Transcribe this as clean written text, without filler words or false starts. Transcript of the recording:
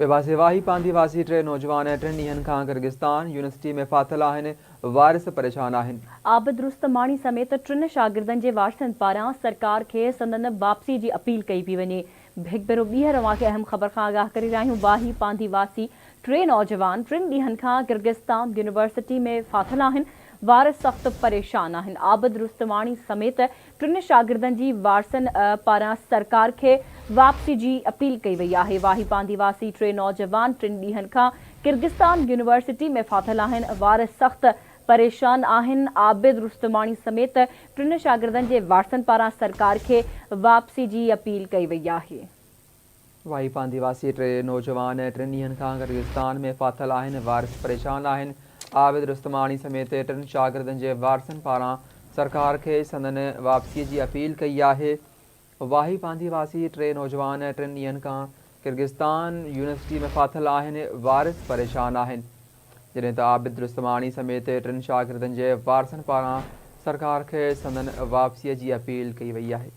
ٻئي پاسي واهي پانڌي واسي ٽي نوجوان ٽن ڏينهن کان ڪرغستان يونيورسٽي ۾ ڦاٿل آهن، وارث پريشان آهن. عابد رستماڻي سميت ٽن شاگردن جي وارثن پاران سرڪار کي سندن واپسي جي اپيل ڪئي پئي وڃي. هڪ ڀيرو ٻيهر اوهان کي اهم خبر کان آگاهه ڪري رهيا آهيون واهي پانڌي واسي ٽي نوجوان ٽن ڏينهن کان ڪرغستان يونيورسٽي ۾ ڦاٿل آهن، وارث سخت پريشان آهن. عابد رستماڻي سميت ٽن شاگردن جي وارثن پاران سرڪار کي واپسي جي اپيل ڪئي وئي آهي. واهي پانڌي واسي ٽي نوجوان ٽن ڏينهن کان ڪرغستان يونيورسٽي ۾ ڦاٿل آهن، وارث سخت پريشان آهن. عابد رستماڻي سميت ٽن شاگردن جي وارثن پاران سرڪار کي واپسي جي اپيل ڪئي وئي آهي. واهي پانڌي واسي ٽي نوجوان ٽن ڏينهن کان ڪرغستان ۾ ڦاٿل آهن، وارث پريشان آهن، عابد رستماڻي سميت ٽن شاگردن جي وارثن پاران سرڪار کي سندن واپسي جي اپيل ڪئي آهي، واهي پانڌي واسي ٽي نوجوان ٽن ڏينهن کان ڪرغستان يونيورسٽي ۾ ڦاٿل آهن، وارث پريشان آهن، جڏهن ته عابد رستماڻي سميت ٽن شاگردن جي وارثن پاران سرڪار کي سندن واپسي جي اپيل ڪئي وئي آهي.